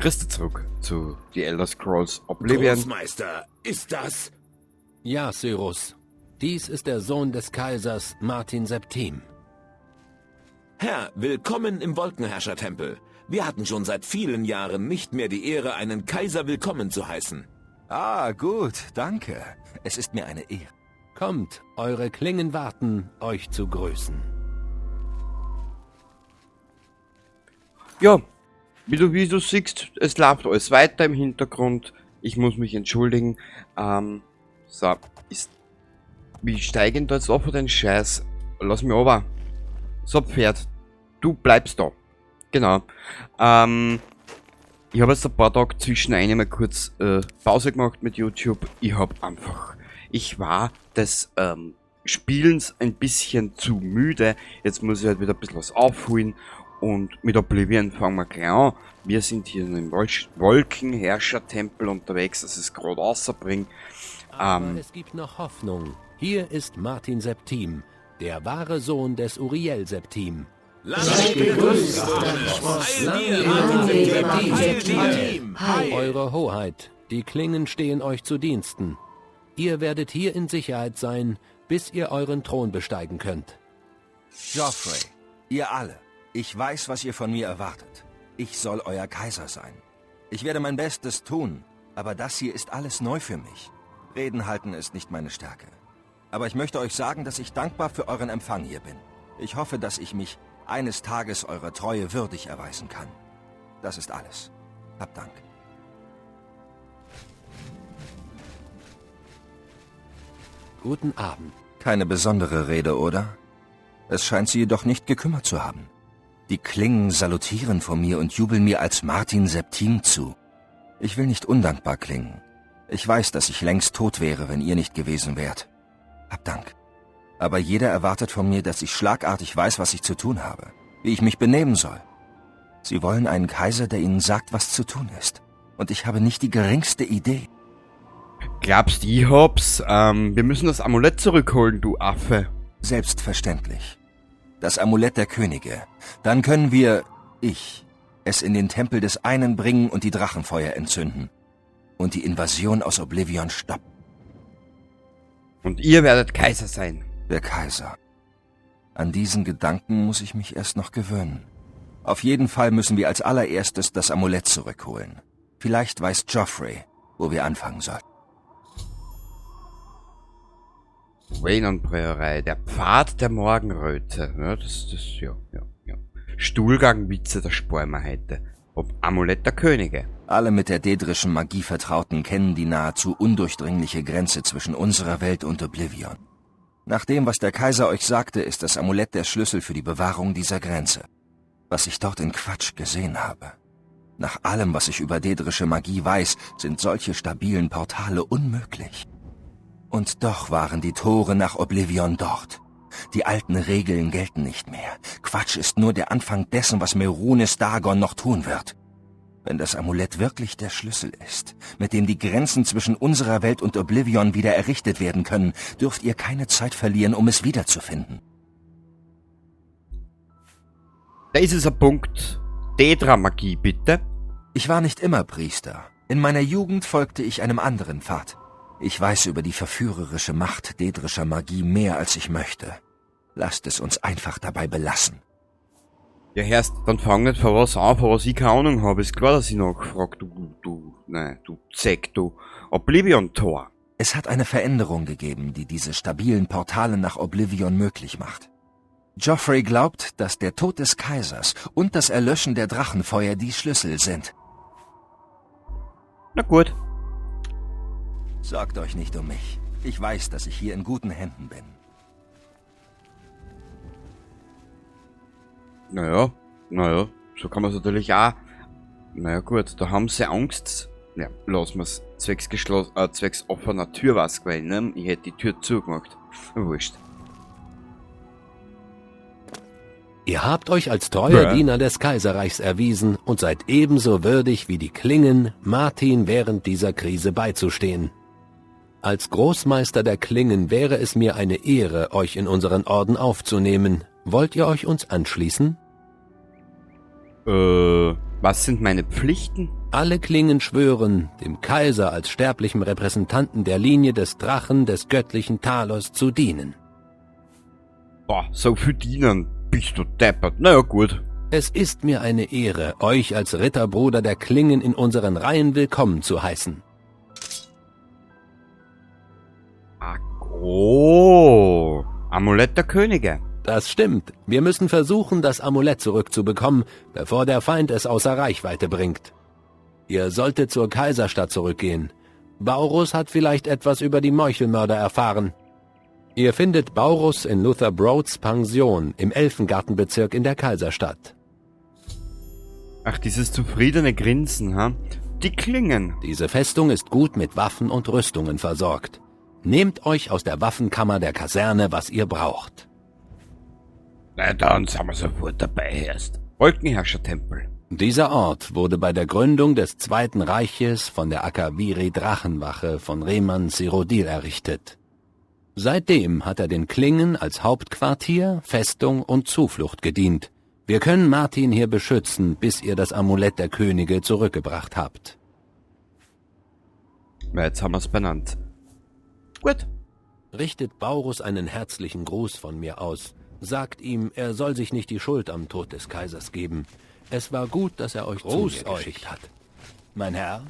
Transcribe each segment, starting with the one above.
Christi zurück zu The Elder Scrolls Oblivion. Großmeister, ist das? Ja, Cyrus. Dies ist der Sohn des Kaisers, Martin Septim. Herr, willkommen im Wolkenherrschertempel. Wir hatten schon seit vielen Jahren nicht mehr die Ehre, einen Kaiser willkommen zu heißen. Ah, gut, danke. Es ist mir eine Ehre. Kommt, eure Klingen warten, euch zu grüßen. Ja, wie du siehst, es läuft alles weiter im Hintergrund. Ich muss mich entschuldigen. So, ist... Wie steigen da jetzt auf den Scheiß? Lass mich runter. So, Pferd, du bleibst da. Genau. Ich habe jetzt ein paar Tage zwischen einem mal kurz Pause gemacht mit YouTube. Ich hab einfach... Ich war des Spielens ein bisschen zu müde. Jetzt muss ich halt wieder ein bisschen was aufholen. Und mit Oblivion fangen wir gleich an. Wir sind hier im Wolkenherrscher-Tempel unterwegs, das ist gerade rausbringt. Aber es gibt noch Hoffnung. Hier ist Martin Septim, der wahre Sohn des Uriel Septim. Seid gegrüßt, Heil dir, Martin Septim. Heil dir. Eure Hoheit, die Klingen stehen euch zu Diensten. Ihr werdet hier in Sicherheit sein, bis ihr euren Thron besteigen könnt. Joffrey, ihr alle, ich weiß, was ihr von mir erwartet. Ich soll euer Kaiser sein. Ich werde mein Bestes tun, aber das hier ist alles neu für mich. Reden halten ist nicht meine Stärke. Aber ich möchte euch sagen, dass ich dankbar für euren Empfang hier bin. Ich hoffe, dass ich mich eines Tages eurer Treue würdig erweisen kann. Das ist alles. Habt Dank. Guten Abend. Keine besondere Rede, oder? Es scheint sie jedoch nicht gekümmert zu haben. Die Klingen salutieren vor mir und jubeln mir als Martin Septim zu. Ich will nicht undankbar klingen. Ich weiß, dass ich längst tot wäre, wenn ihr nicht gewesen wärt. Hab Dank. Aber jeder erwartet von mir, dass ich schlagartig weiß, was ich zu tun habe, wie ich mich benehmen soll. Sie wollen einen Kaiser, der ihnen sagt, was zu tun ist. Und ich habe nicht die geringste Idee. Glaubst du, ich hab's? Wir müssen das Amulett zurückholen, du Affe. Selbstverständlich. Das Amulett der Könige. Dann können wir, ich, es in den Tempel des einen bringen und die Drachenfeuer entzünden. Und die Invasion aus Oblivion stoppen. Und ihr werdet Kaiser sein. Der Kaiser. An diesen Gedanken muss ich mich erst noch gewöhnen. Auf jeden Fall müssen wir als allererstes das Amulett zurückholen. Vielleicht weiß Joffrey, wo wir anfangen sollten. Weynon-Priorei, der Pfad der Morgenröte. Ja, das, das, ja, ja, ja. Stuhlgangwitze, das sparen wir heute. Ob Amulett der Könige. Alle mit der daedrischen Magie Vertrauten kennen die nahezu undurchdringliche Grenze zwischen unserer Welt und Oblivion. Nach dem, was der Kaiser euch sagte, ist das Amulett der Schlüssel für die Bewahrung dieser Grenze. Was ich dort in Kvatch gesehen habe. Nach allem, was ich über daedrische Magie weiß, sind solche stabilen Portale unmöglich. Und doch waren die Tore nach Oblivion dort. Die alten Regeln gelten nicht mehr. Kvatch ist nur der Anfang dessen, was Mehrunes Dagon noch tun wird. Wenn das Amulett wirklich der Schlüssel ist, mit dem die Grenzen zwischen unserer Welt und Oblivion wieder errichtet werden können, dürft ihr keine Zeit verlieren, um es wiederzufinden. Da ist es ein Punkt. Daedra-Magie, bitte. Ich war nicht immer Priester. In meiner Jugend folgte ich einem anderen Pfad. Ich weiß über die verführerische Macht daedrischer Magie mehr, als ich möchte. Lasst es uns einfach dabei belassen. Ja, Herrst, dann fang nicht vor was an, vor was ich keine Ahnung habe. Ist klar, dass ich nachfrag, du, nein, du Zeck, du. Oblivion-Tor. Es hat eine Veränderung gegeben, die diese stabilen Portale nach Oblivion möglich macht. Joffrey glaubt, dass der Tod des Kaisers und das Erlöschen der Drachenfeuer die Schlüssel sind. Na gut. Sorgt euch nicht um mich. Ich weiß, dass ich hier in guten Händen bin. Naja, naja, so kann man's natürlich auch. Naja gut, da haben sie Angst. Ja, lassen wir's. Zwecks zwecks offener Tür war's gewesen, ne? Ich hätte die Tür zugemacht. Wurscht. Ihr habt euch als treuer Ja. Diener des Kaiserreichs erwiesen und seid ebenso würdig wie die Klingen, Martin während dieser Krise beizustehen. Als Großmeister der Klingen wäre es mir eine Ehre, euch in unseren Orden aufzunehmen. Wollt ihr euch uns anschließen? Was sind meine Pflichten? Alle Klingen schwören, dem Kaiser als sterblichem Repräsentanten der Linie des Drachen des göttlichen Talos zu dienen. Boah, so viel dienen. Bist du deppert. Na ja, gut. Es ist mir eine Ehre, euch als Ritterbruder der Klingen in unseren Reihen willkommen zu heißen. Ach, oh. Amulett der Könige. Das stimmt. Wir müssen versuchen, das Amulett zurückzubekommen, bevor der Feind es außer Reichweite bringt. Ihr solltet zur Kaiserstadt zurückgehen. Baurus hat vielleicht etwas über die Meuchelmörder erfahren. Ihr findet Baurus in Luther Broads Pension im Elfengartenbezirk in der Kaiserstadt. Ach, dieses zufriedene Grinsen, ha? Die Klingen. Diese Festung ist gut mit Waffen und Rüstungen versorgt. Nehmt euch aus der Waffenkammer der Kaserne, was ihr braucht. Na dann sind wir sofort dabei erst. Wolkenherrschertempel. Dieser Ort wurde bei der Gründung des Zweiten Reiches von der Akaviri Drachenwache von Reman Cyrodiil errichtet. Seitdem hat er den Klingen als Hauptquartier, Festung und Zuflucht gedient. Wir können Martin hier beschützen, bis ihr das Amulett der Könige zurückgebracht habt. Na, jetzt haben wir's benannt. Gut. Richtet Baurus einen herzlichen Gruß von mir aus. Sagt ihm, er soll sich nicht die Schuld am Tod des Kaisers geben. Es war gut, dass er euch Gruß zu mir euch. geschickt hat. Mein Herr?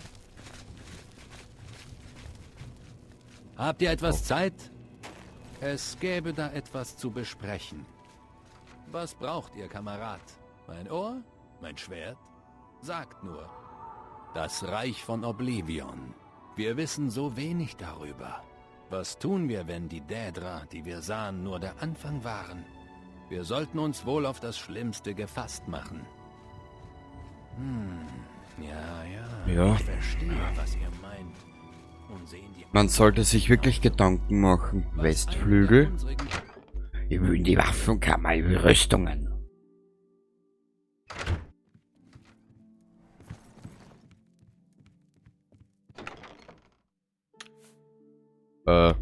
Habt ihr etwas Zeit? Es gäbe da etwas zu besprechen. Was braucht ihr, Kamerad? Mein Ohr? Mein Schwert? Sagt nur. Das Reich von Oblivion. Wir wissen so wenig darüber. Was tun wir, wenn die Daedra, die wir sahen, nur der Anfang waren? Wir sollten uns wohl auf das Schlimmste gefasst machen. Ja, ja. Ja. Ich verstehe, was ihr meint. Und sehen die Man sollte sich wirklich Gedanken machen. Was Westflügel. einer der unsrigen Ich will in die Waffenkammer, ich will Rüstungen. Ja.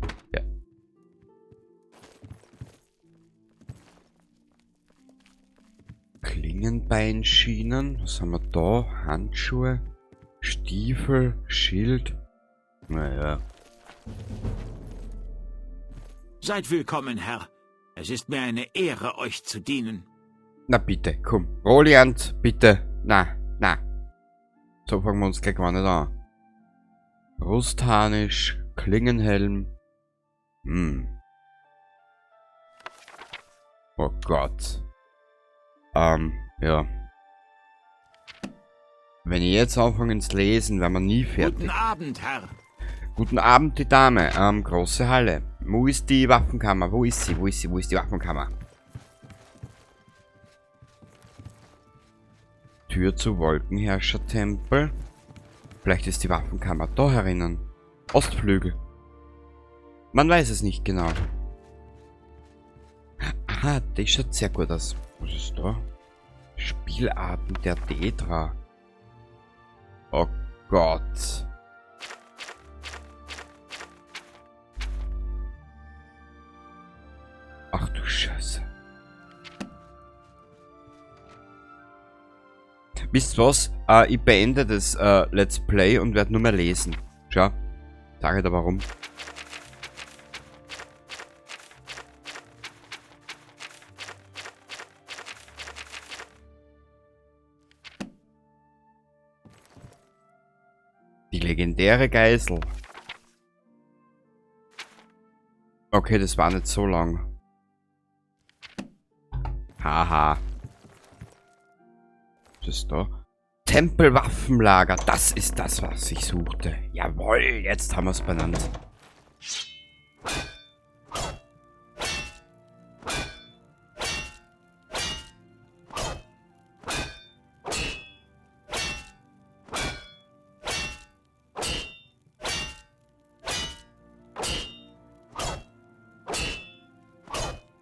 Klingenbeinschienen. Was haben wir da? Handschuhe, Stiefel, Schild. Naja. Seid willkommen, Herr. Es ist mir eine Ehre, euch zu dienen. Na bitte, komm. Roliant, bitte. Na, na. So fangen wir uns gleich gar nicht an. Brustharnisch, Klingenhelm. Oh Gott. Ja. Wenn ich jetzt anfange ins Lesen, werden wir nie fertig. Guten Abend, Herr. Guten Abend, die Dame. Große Halle. Wo ist die Waffenkammer? Wo ist sie? Wo ist sie? Wo ist die Waffenkammer? Tür zu Wolkenherrschertempel. Vielleicht ist die Waffenkammer da herinnen. Ostflügel. Man weiß es nicht genau. Aha, das schaut sehr gut aus. Was ist da? Spielarten der Daedra. Oh Gott. Ach du Scheiße. Wisst ihr was? Ich beende das Let's Play und werde nur mehr lesen. Schau. Sag ich dir warum. Die legendäre Geisel. Okay, das war nicht so lang. Haha. Was ist da? Tempelwaffenlager. Das ist das, was ich suchte. Jawohl, jetzt haben wir's benannt.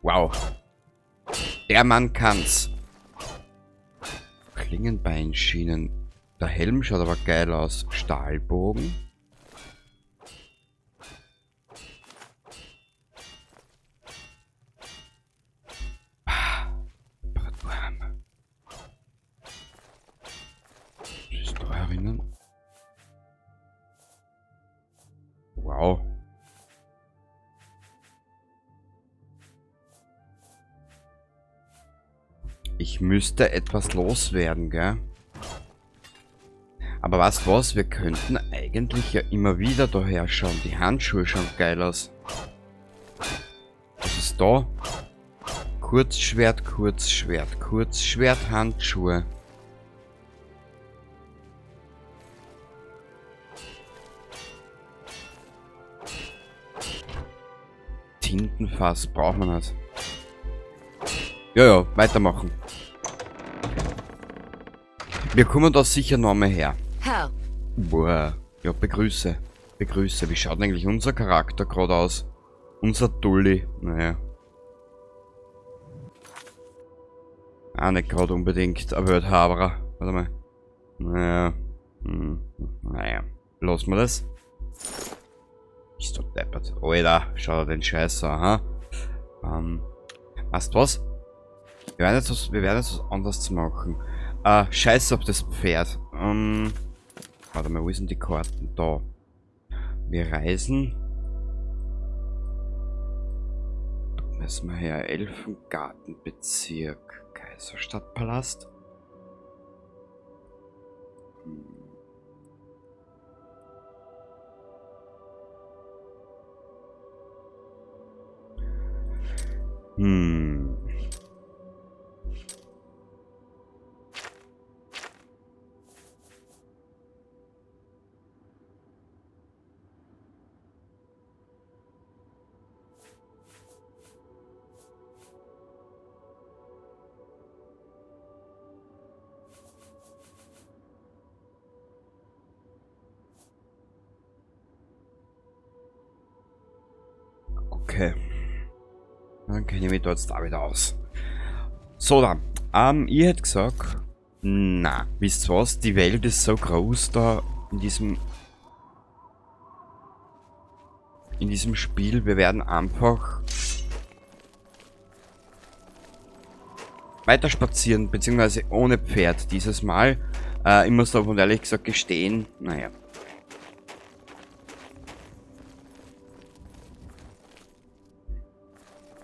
Wow. Der Mann kann's. Klingenbeinschienen. Der Helm schaut aber geil aus. Stahlbogen. Was ist da herinnen? Wow. Ich müsste etwas loswerden, gell? Aber weißt du was? Wir könnten eigentlich ja immer wieder daher schauen. Die Handschuhe schauen geil aus. Was ist da? Kurzschwert, Kurzschwert, Kurzschwert, Handschuhe. Tintenfass braucht man nicht. Ja, ja, weitermachen. Wir kommen da sicher noch mal her. Herr. Boah. Ja, begrüße. Begrüße. Wie schaut denn eigentlich unser Charakter gerade aus? Unser Dulli. Naja. Ah, nicht gerade unbedingt. Aber halt Haberer. Warte mal. Naja. Naja. Lassen wir das. Ist doch deppert. Alter, schau dir den Scheiß an, ha? Weißt du was? Wir werden jetzt was anderes machen. Scheiß auf das Pferd. Warte mal, wo sind die Karten? Da. Wir reisen. Da müssen wir her. Elfengartenbezirk. Kaiserstadtpalast. Okay. Dann kenne ich mich da jetzt da wieder aus. So dann. Ich hätte gesagt, na, wisst ihr was? Die Welt ist so groß da in diesem Spiel. Wir werden einfach weiter spazieren, beziehungsweise ohne Pferd dieses Mal. Ich muss davon ehrlich gesagt gestehen, naja.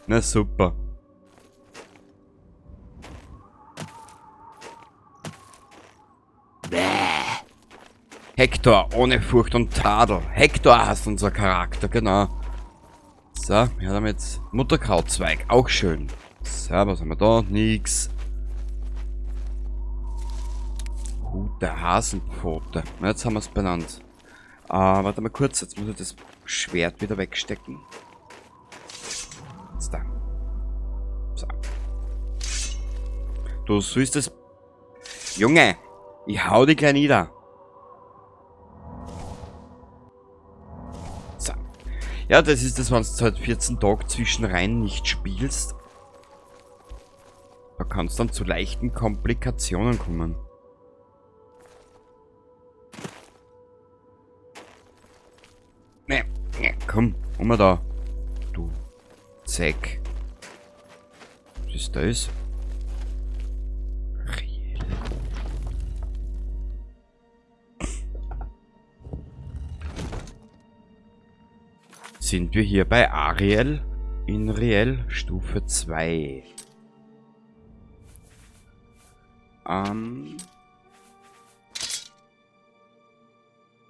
Na super. Bäh. Hector, ohne Furcht und Tadel. Hector heißt unser Charakter, genau. So, wir haben jetzt Mutterkrautzweig, auch schön. So, was haben wir da? Nix. Hut der Hasenpfote. Na, jetzt haben wir's benannt. Warte mal kurz, jetzt muss ich das Schwert wieder wegstecken. Jetzt da. So. Du sollst das... Junge, ich hau dich gleich nieder. So. Ja, das ist das, wenn du halt 14 Tage zwischenrein nicht spielst. Da kann's dann zu leichten Komplikationen kommen. Ne, ne, komm, um da. Du Zeck. Was ist das? Riel. Sind wir hier bei Ariel? In Riel, Stufe 2.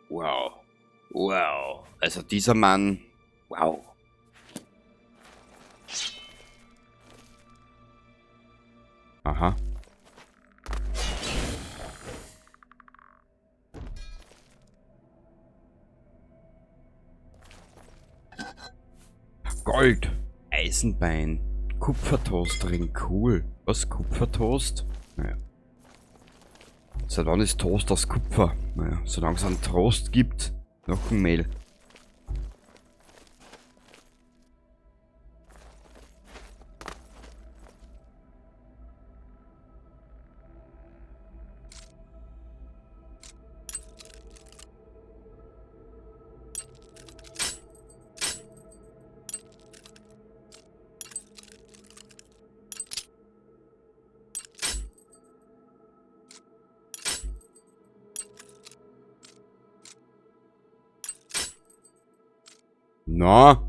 Wow. Wow. Also dieser Mann. Wow. Aha. Gold. Eisenbein. Kupfertoastring. Cool. Was? Kupfertoast? Naja. Seit wann ist Toast aus Kupfer? Naja, solange es einen Trost gibt. Noch ein Mehl. Na?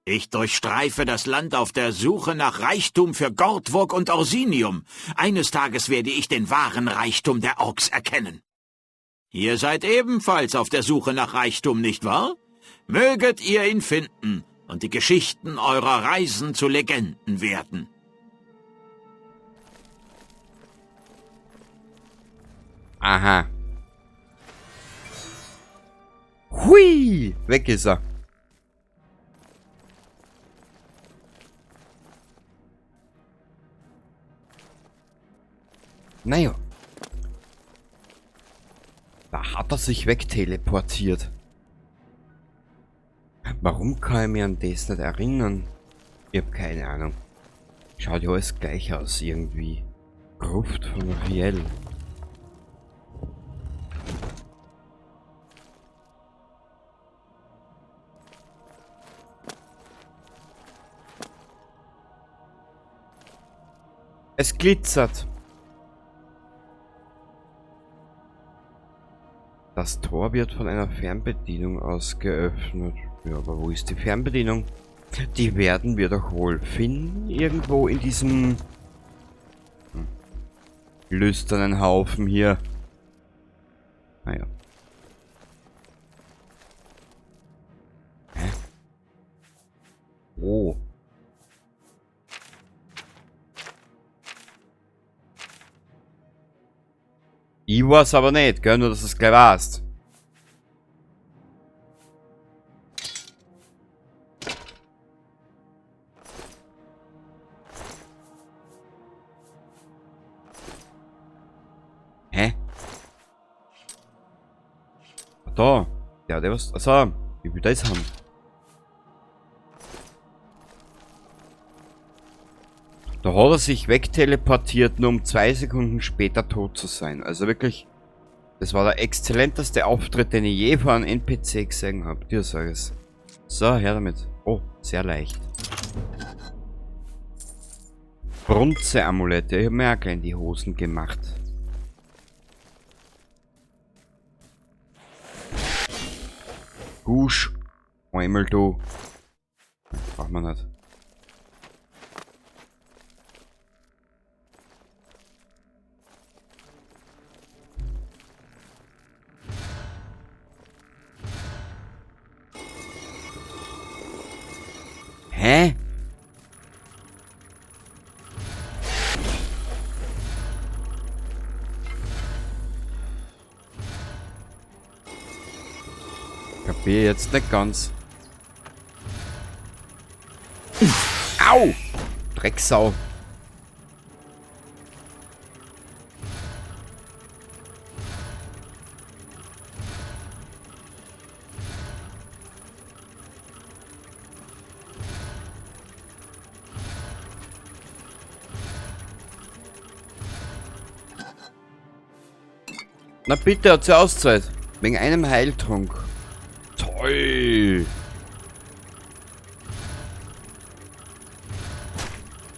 Ich durchstreife das Land auf der Suche nach Reichtum für Gortwog und Orsinium. Eines Tages werde ich den wahren Reichtum der Orks erkennen. Ihr seid ebenfalls auf der Suche nach Reichtum, nicht wahr? Möget ihr ihn finden und die Geschichten eurer Reisen zu Legenden werden. Aha. Hui! Weg ist er. Naja. Da hat er sich wegteleportiert. Warum kann ich mich an das nicht erinnern? Ich hab keine Ahnung. Schaut ja alles gleich aus irgendwie. Gruft von Riel. Es glitzert. Das Tor wird von einer Fernbedienung aus geöffnet. Ja, aber wo ist die Fernbedienung? Die werden wir doch wohl finden, irgendwo in diesem lüsternen Haufen hier. Naja. Hä? Oh. Ich weiß aber nicht, gell? Nur, dass du es gleich weißt. Hä? Da. Ja, der was. Achso, ich will das haben. Da hat er sich wegteleportiert, nur um 2 Sekunden später tot zu sein. Also wirklich, das war der exzellenteste Auftritt, den ich je von einem NPC gesehen hab. Dir sag ich's. So, her damit. Oh, sehr leicht. Bronze-Amulette. Ich hab mir auch gleich in die Hosen gemacht. Gusch. Einmal du. Braucht man nicht. Hä? Kapier jetzt nicht ganz. Au! Drecksau. Na bitte, hat sie Auszeit. Wegen einem Heiltrunk. Toll.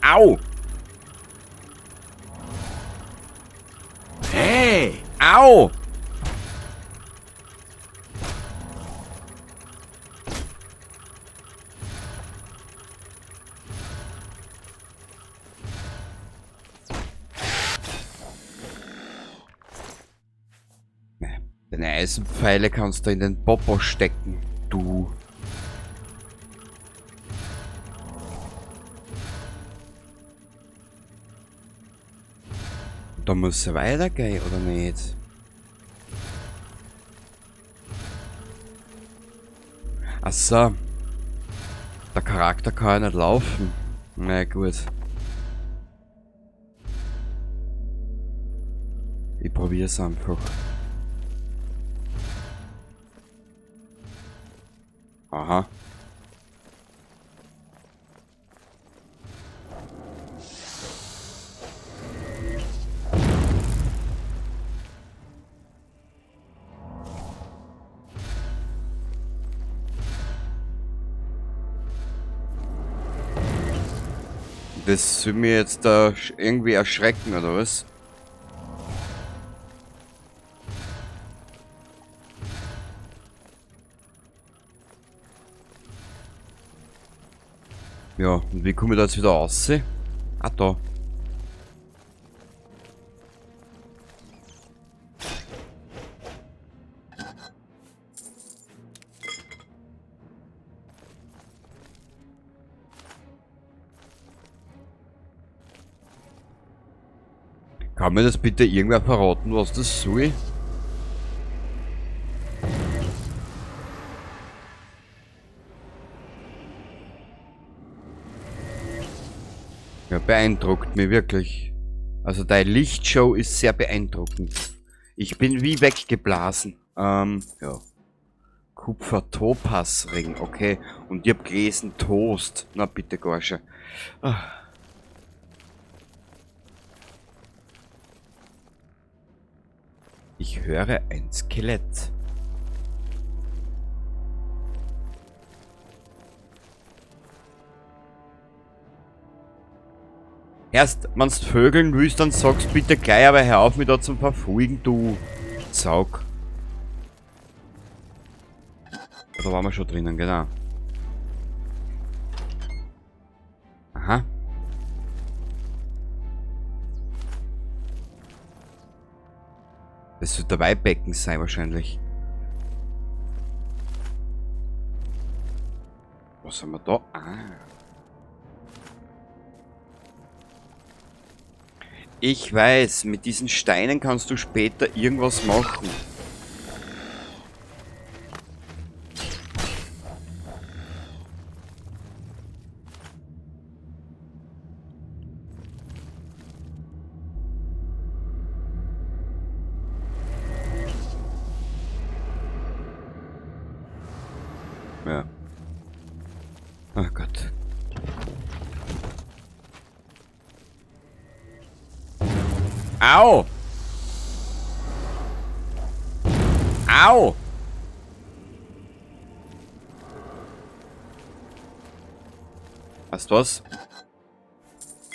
Au! Hey! Au! Deine Eisenpfeile kannst du in den Popo stecken, du. Da muss es weitergehen, oder nicht? Ach so. Der Charakter kann ja nicht laufen. Na gut. Ich probier's einfach. Aha. Das soll mir jetzt da irgendwie erschrecken, oder was? Ja, und wie komme ich da jetzt wieder raus? Ah, da. Kann mir das bitte irgendwer verraten, was das soll? Ja, beeindruckt mich wirklich. Also deine Lichtshow ist sehr beeindruckend. Ich bin wie weggeblasen. Ja. Kupfer-Topaz-Ring, okay. Und ich hab gelesen Toast. Na bitte, Gorsche. Ah. Ich höre ein Skelett. Erst, wenn's Vögeln willst, dann sagst bitte gleich, aber hör auf, mich da zum Verfolgen, du Saug. Da waren wir schon drinnen, genau. Aha. Das wird der Weihbecken sein wahrscheinlich. Was haben wir da? Ah. Ich weiß, mit diesen Steinen kannst du später irgendwas machen. Ja. Oh Gott. Au! Au! Weißt du was?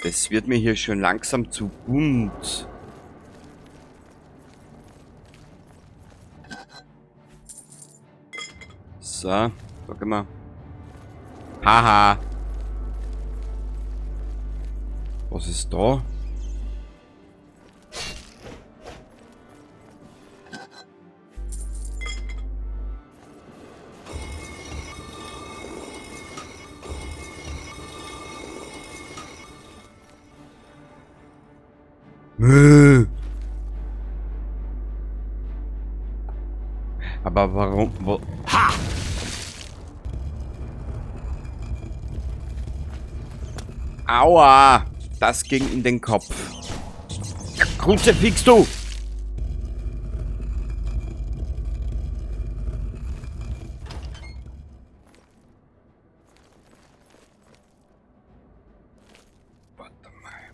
Das wird mir hier schon langsam zu bunt. So, guck mal. Haha. Was ist da? Aber warum? Wo? Ha! Aua! Das ging in den Kopf. Ja, Kruzifix, du! Warte mal.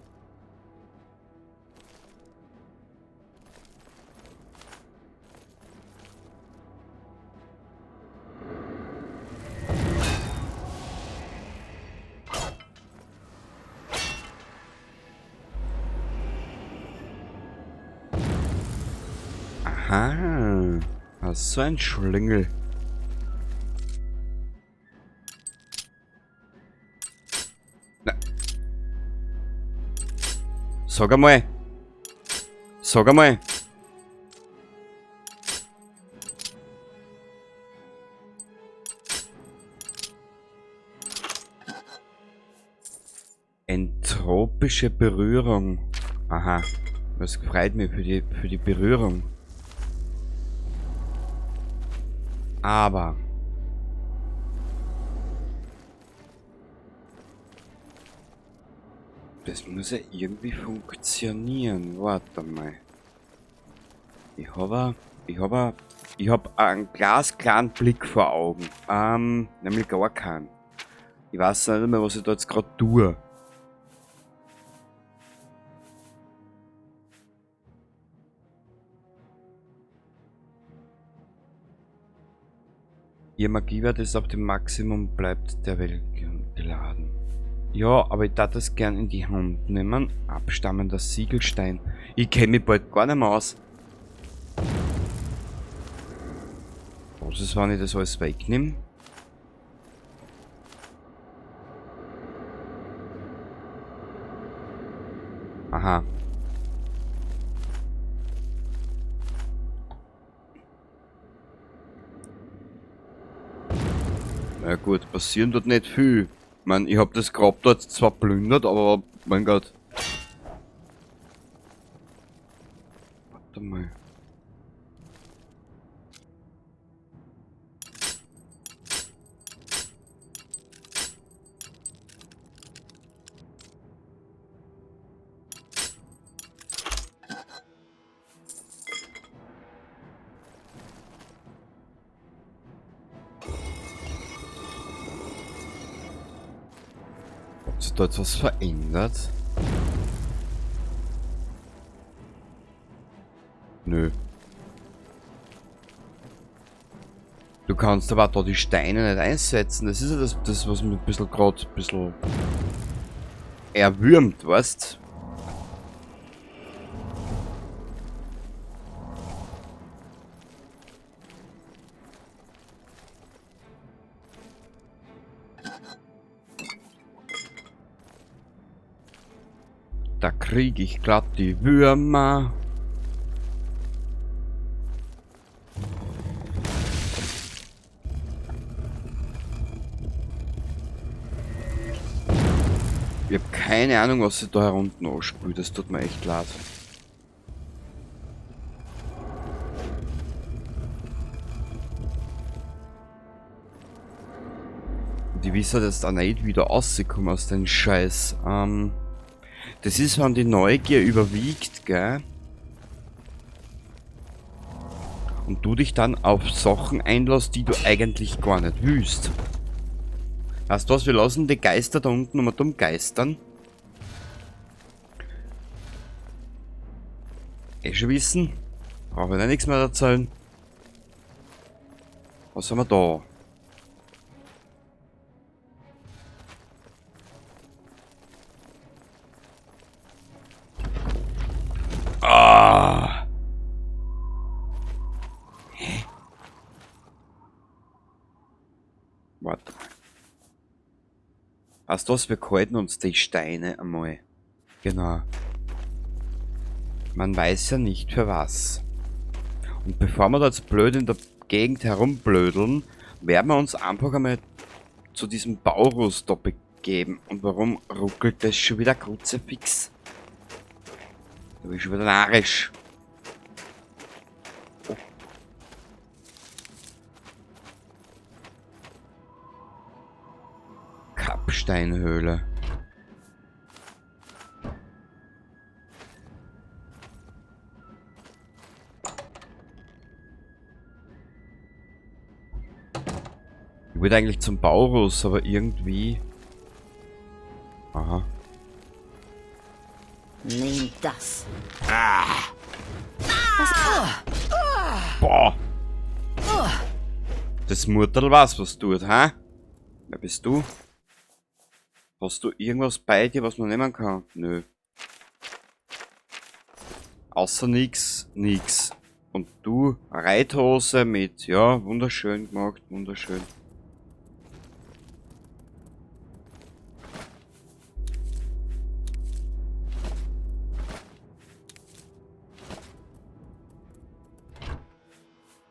Aha, das ist so ein Schlingel. Na. Sag einmal. Sag einmal. Entropische Berührung. Aha, das freut mich für die Berührung. Aber das muss ja irgendwie funktionieren. Warte mal. Ich hab einen glasklaren Blick vor Augen. Nämlich gar keinen. Ich weiß nicht mehr, was ich da jetzt grad tue. Ihr Magiewert ist auf dem Maximum, bleibt der Welt geladen. Ja, aber ich darf das gern in die Hand nehmen. Abstammender Siegelstein. Ich kenne mich bald gar nicht mehr aus. Was ist, wenn ich das alles wegnehme? Aha. Na gut, passieren dort nicht viel. Ich mein, ich hab das Grab dort zwar plündert, aber mein Gott. Warte mal. Hat sich da jetzt was verändert? Nö. Du kannst aber auch da die Steine nicht einsetzen. Das ist ja das was mich ein bisschen grad ein bisschen erwürmt, weißt? Da krieg ich glatt die Würmer. Ich hab keine Ahnung, was sich da herunten anspült. Das tut mir echt leid. Und ich weiß halt jetzt auch nicht, wie da rausgekommen aus dem Scheiß. Das ist, wenn die Neugier überwiegt, gell? Und du dich dann auf Sachen einlässt, die du eigentlich gar nicht willst. Weißt du was, wir lassen die Geister da unten nochmal dumm geistern. Eh schon wissen. Brauchen wir da nichts mehr erzählen. Was haben wir da? Ah. Hä? Warte mal. Weißt du was, wir halten uns die Steine einmal. Genau. Man weiß ja nicht für was. Und bevor wir da jetzt blöd in der Gegend herumblödeln, werden wir uns einfach einmal zu diesem Baurus da begeben. Und warum ruckelt das schon wieder Kruzifix? Da bin ich schon wieder narrisch. Oh. Kapsteinhöhle. Ich wollte eigentlich zum Baurus, aber irgendwie... Aha. Nimm das. Ah. Was? Boah. Das Mutterl weiß, was tut, hä? Wer bist du? Hast du irgendwas bei dir, was man nehmen kann? Nö. Außer nix, nix. Und du, Reithose mit, ja, wunderschön gemacht, wunderschön.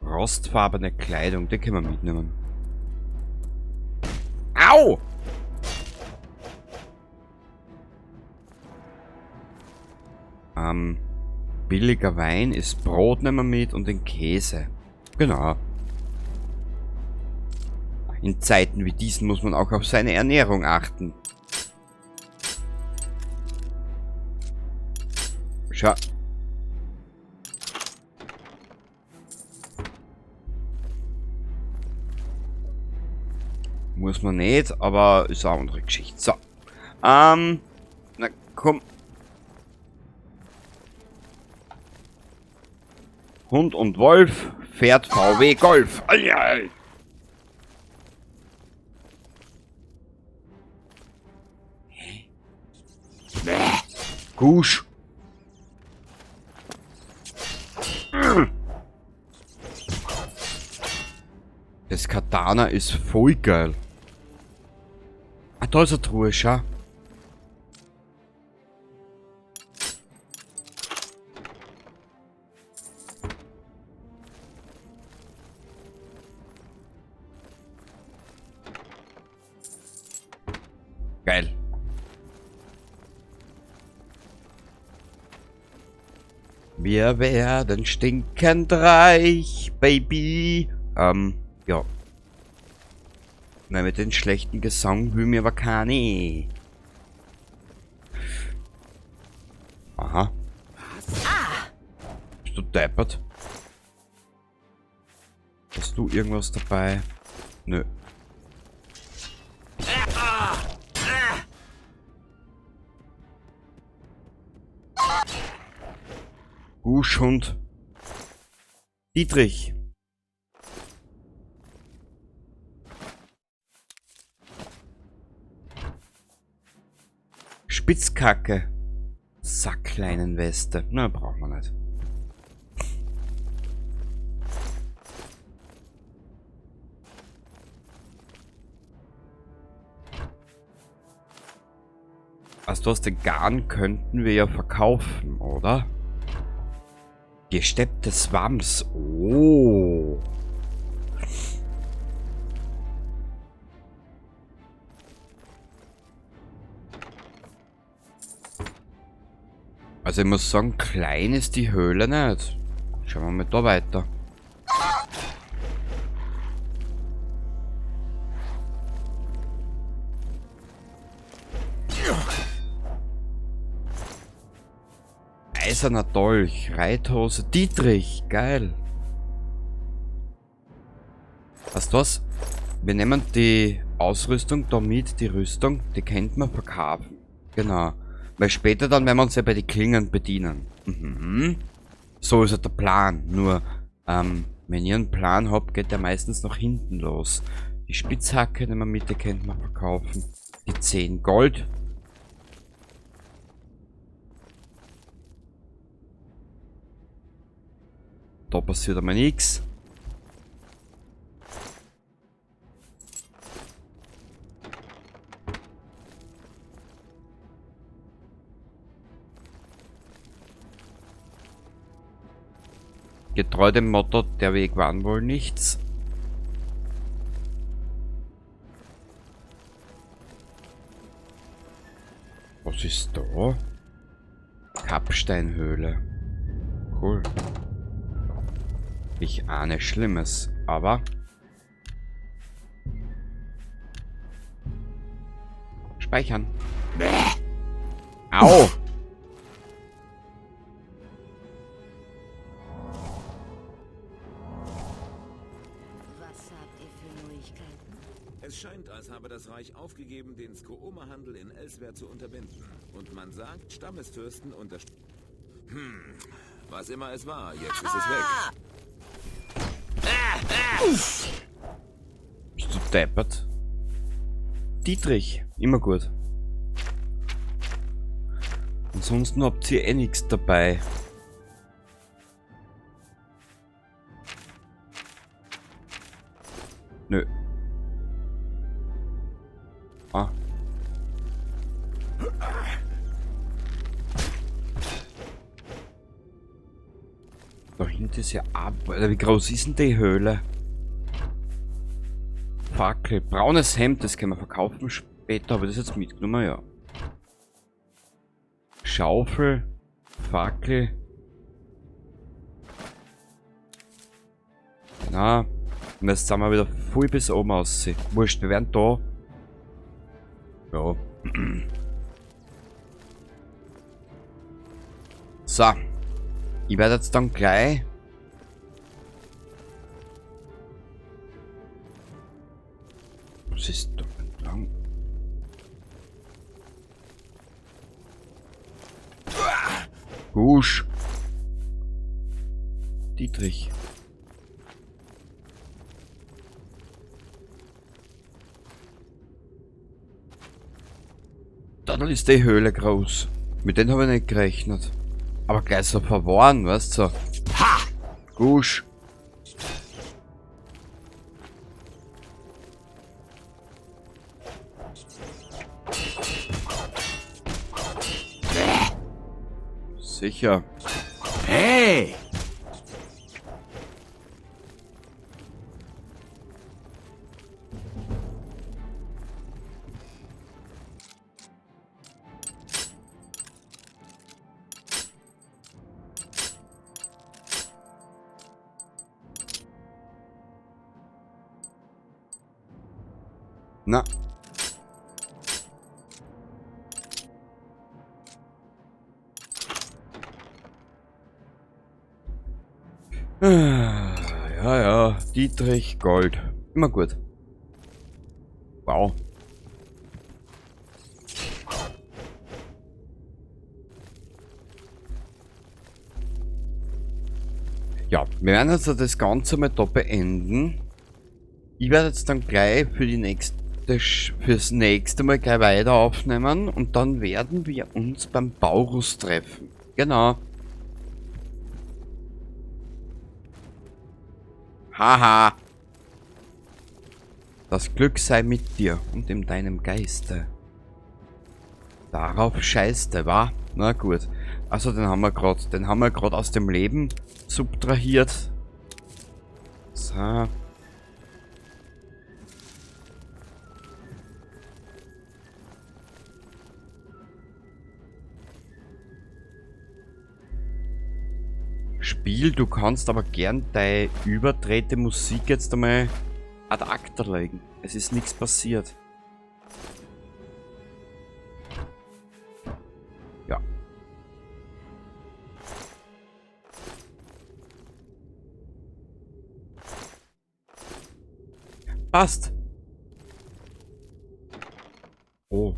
Rostfarbene Kleidung, die können wir mitnehmen. Au! Billiger Wein ist Brot nehmen wir mit und den Käse. Genau. In Zeiten wie diesen muss man auch auf seine Ernährung achten. Schau. Muss man nicht, aber ist auch eine andere Geschichte. So. Na komm. Hund und Wolf fährt VW Golf. Ei, ei. Gusch. Das Katana ist voll geil. Ah, da ist eine Truhe, schau. Geil. Wir werden stinkend reich, Baby. Ja. Nein, mit den schlechten Gesang will mir aber keine. Aha. Bist du deppert? Hast du irgendwas dabei? Nö. Guschhund. Dietrich. Spitzkacke. Sackleinenweste. Na, braucht man nicht. Also du hast den Garn könnten wir ja verkaufen, oder? Gestepptes Wams. Oh. Also ich muss sagen, klein ist die Höhle nicht. Schauen wir mal da weiter. Eiserner Dolch, Reithose, Dietrich, geil. Weißt du was? Wir nehmen die Ausrüstung da mit, die Rüstung, die könnte man verkaufen. Genau. Weil später dann werden wir uns ja bei den Klingen bedienen. Mhm. So ist ja der Plan. Nur, wenn ihr einen Plan habt, geht der meistens nach hinten los. Die Spitzhacke nehmen wir mit, die könnte man verkaufen. Die 10 Gold. Da passiert einmal nix. Getreu dem Motto, der Weg war wohl nichts. Was ist da? Kapsteinhöhle. Cool. Ich ahne Schlimmes, aber... Speichern. Au! Was habt ihr für Neuigkeiten? Es scheint, als habe das Reich aufgegeben, den Skooma-Handel in Elsweyr zu unterbinden. Und man sagt, Stammesfürsten unterst-, was immer es war, jetzt ist es weg. Bist du deppert? Dietrich, immer gut. Ansonsten habt ihr eh nix dabei. Nö. Ah. Da hinten ist ja ab. Alter, wie groß ist denn die Höhle? Fackel. Braunes Hemd, das können wir verkaufen später. Habe ich das jetzt mitgenommen? Ja. Schaufel. Fackel. Genau. Und jetzt sind wir wieder voll bis oben aussehen. Wurscht, wir werden da. Ja. So. Ich werde jetzt dann gleich... Was ist da entlang? Gusch. Dietrich. Dann ist die Höhle groß. Mit denen habe ich nicht gerechnet. Aber gleich so verworren, weißt du? Ha! Gusch. Sicher. Hey! Na. Ja, ja, Dietrich Gold. Immer gut. Wow. Ja, wir werden jetzt das Ganze mal da beenden. Ich werde jetzt dann gleich für die nächste, fürs nächste Mal gleich weiter aufnehmen und dann werden wir uns beim Baurus treffen. Genau. Haha. Das Glück sei mit dir und in deinem Geiste. Darauf scheißte, wa? Na gut. Also den haben wir grad aus dem Leben subtrahiert. So. Spiel, du kannst aber gern deine überdrehte Musik jetzt einmal ad acta legen. Es ist nichts passiert. Ja. Passt. Oh.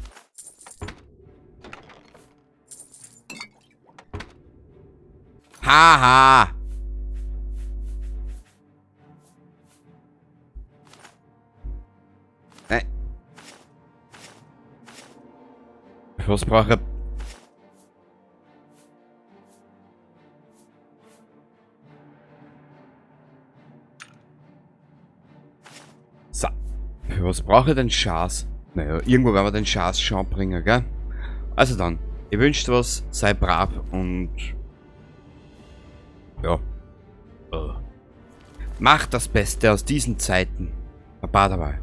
Haha. Nein. Was brauche ich? So. Für was brauche ich denn Schaß? Naja, irgendwo werden wir den Schaß schon bringen, gell? Also dann, ich wünsche dir was, sei brav und ja. Mach das Beste aus diesen Zeiten. Baba dabei.